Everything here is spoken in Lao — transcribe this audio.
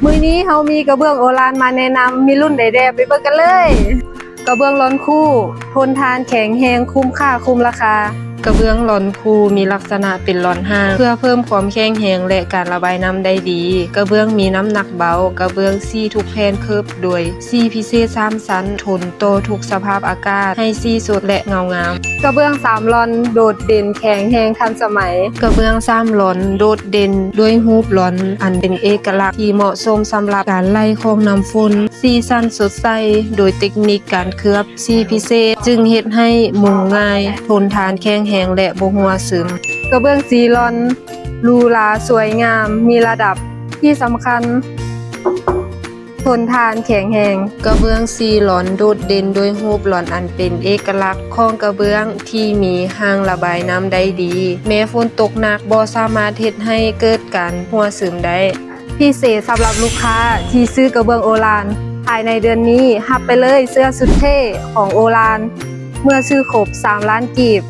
ມື້ນີ້ເຮົາມີກະເບື້ອງໂອລານມາແນະນຳ ມີລຸ້ນໃດແດ່ ໄປເບິ່ງກັນເລີຍ. ກະເບື້ອງລອນຄູ້ ທົນທານແຂງແຮງ ຄຸ້ມຄ່າຄຸ້ມລາຄາ. ກະເບື້ອງລອນຄູ້ມີລັກສະນະເປັນລອນຫ້າງ ເພື່ອເພີ່ມຄວາມແຂງແຮງ ແລະ ການລະບາຍນ້ຳໄດ້ດີ. ກະເບື້ອງມີນ້ຳໜັກເບົາ. ກະເບື້ອງສີທຸກແຜ່ນເຄີບໂດຍສີພິເສດສາມຊັ້ນ ທົນຕໍ່ທຸກສະພາບອາກາດ ໃຫ້ສີສົດ ແລະ ເງົາງາມ. ກະເບື້ອງສາມລອນ ໂດດເດັ່ນແຂງແຮງທັນສະໄໝ. ກະເບື້ອງສາມລອນ ໂດດເດັ່ນດ້ວຍຮູບລອນອັນເປັນເອກະລັກ ທີ່ເໝາະສົມສຳລັບການໄຫຼຂອງນ້ຳຝົນ. ສີສັນສົດໃສ ໂດຍເຕັກນິກການເຄືອບສີພິເສດ ຈຶ່ງເຮັດໃຫ້ມຸງງ່າຍ, ທົນທານແຂງແຮງ ແລະ ບໍ່ຮົ່ວຊຶມ. ກະເບື້ອງສີ່ລອນ ຫຼູຫຼາສວຍງາມ ມີລະດັບ ທີ່ສຳຄັນ ທົນທານແຂງແຮງ. ກະເບື້ອງສີ່ລອນ ໂດດເດັ່ນດ້ວຍຮູບລອນອັນເປັນເອກະລັກຂອງກະເບື້ອງ ທີ່ມີຮ່າງລະບາຍນ້ຳໄດ້ດີ. ແມ້ຝົນຕົກໜັກ ບໍ່ສາມາດເຮັດໃຫ້ເກີດການຮົ່ວຊຶມໄດ້. ພິເສດສຳລັບລູກຄ້າທີ່ຊື້ກະເບື້ອງໂອລານ ພາຍໃນເດືອນນີ້ ຮັບໄປເລີຍເສື້ອຊຸດເທ່ຂອງໂອລານ ເມື່ອຊື້ຄົບສາມລ້ານກີບ